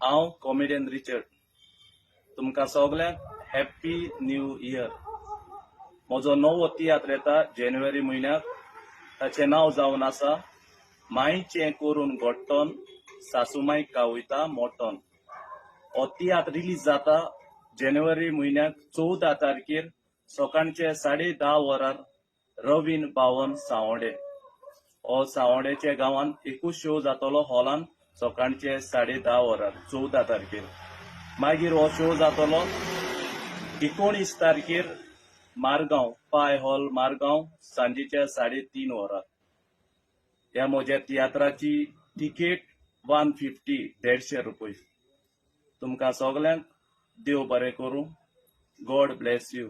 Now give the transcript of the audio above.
हांव comedian Richard. तुमकां सगल्यांक हॅप्पी न्यू इयर. म्हजो नवो तियात्र येता जानेवारी म्हयन्याक. ताचें नांव जावन आसा माईचें करून गोट्टन, सासूमाईक खावयता मोटन. हो तियात्र रिलीज जाता जानेवारी म्हयन्याक 14 तारखेर सकाळचे 10:30 वरार, रवीन भवन, सावडे. हो सावड्याच्या गांवांत एकूच शो जातलो हॉलान सकाळचे 10:30 वरार 14 तारखेर. मागीर हो शो जातलो 19 तारखेर मारगांव, पाय हॉल, मारगांव, सांजेच्या 3:30 वरार. ह्या म्हज्या तियात्राची तिकेट 150, 150 रुपये. तुमकां सगल्यांक देव बरें करूं. God bless you.